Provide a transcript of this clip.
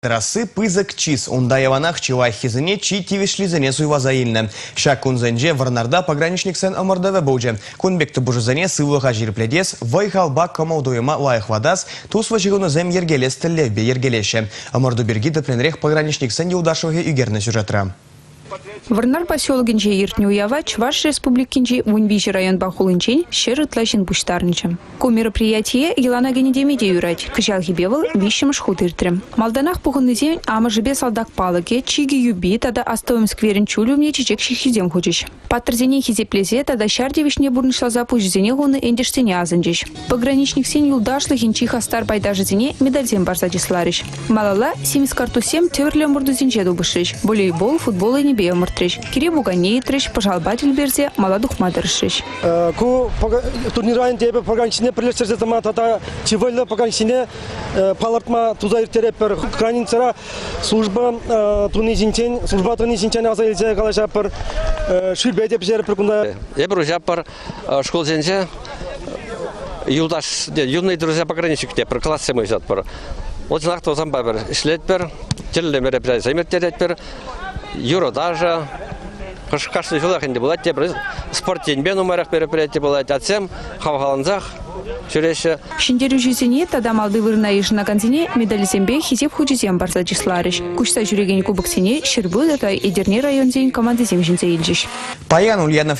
Трасси пысӑк чыс. Унта яланах чи лайӑххисене, чи тивӗҫлисене суйласа илнӗ. Ҫак кунсенче Вӑрнарта пограничниксен ӑмӑртӑвӗ пулчӗ. Кун пек тупӑшусене сывлӑха ҫирӗплетес, вӑй-халпа кӑмӑл-туйӑма лайӑхлатас, туслӑ ҫыхӑнусем йӗркелес тӗллевпе йӗркелеҫҫӗ. Ӑмӑрту пирки тӗплӗнрех пограничниксен юлташлӑхӗ ӳкернӗ сюжетра. Вӑрнар поселокӗнче иртнӗ уява Чӑваш Республикинчи 13 районпа хулинчен 100 ытла ҫын пуҫтарӑнчӗ. Ку мероприятие йӑлана кӗнӗ теме те юрать. Кӑҫалхипе вӑл виҫҫӗмӗш хут иртрӗ. Малтанах пухӑннисен амӑшӗпе салтак палӑкӗ, чикӗ юпи тата астӑвӑм скверӗн чулӗ умне чечек ҫыххисем хучӗҫ. Паттӑрсене хисеплесе тата ҫар тивӗҫне пурнӑҫласа пуҫӗсене хунӑ ентешсене асӑнчӗҫ. Пограничниксен юлташлӑхӗн чи хастар пайташӗсене медальсем парса чысларӗҫ. Малалла симӗс карттуссем тӗрлӗ ӑмӑртусенче тупӑшрӗҫ. Волейбол, футбол енӗпе ӑмӑртрӗҫ. Кире пуканне йӑтрӗҫ, пӑшалпа тӗл персе мала тухма тӑрӑшрӗҫ. Ку турнира ӗнтӗ эпӗ пограничне пӗрлештерсе тӑма тата чи вӑйлӑ пограничсене палӑртма туса ирттеретпӗр. Границӑра служба туни ҫинчен, служба тӑни ҫинчен аса илсе калаҫатпӑр. Шӳрпе те пӗҫерӗпӗр кунта. Эпир уҫатпӑр шкулсенче юлташ, юный друзья пограничник тетпӗр, классем уҫатпӑр. Вот чӑнах та усампа пӗр ӗҫлетпӗр, тӗрлӗ мероприятисем ирттеретпӗр, юрӑ-ташӑ, кашни ҫулах ӗнтӗ пулать тепӗр спорт енпе нумайрах мероприяти пулать. Атьсем хавхалансах ҫӳреҫҫӗ. Ҫӗнтерӳҫӗсене тата малти вырӑна йышӑнакансене медальсемпе Хисеп хучӗсем парса чысларӗҫ. Куҫса ҫӳрекен кубоксене Ҫӗрпӳ тата Етӗрне районсен командисем ҫӗнсе илчӗҫ. Паян Ульянов.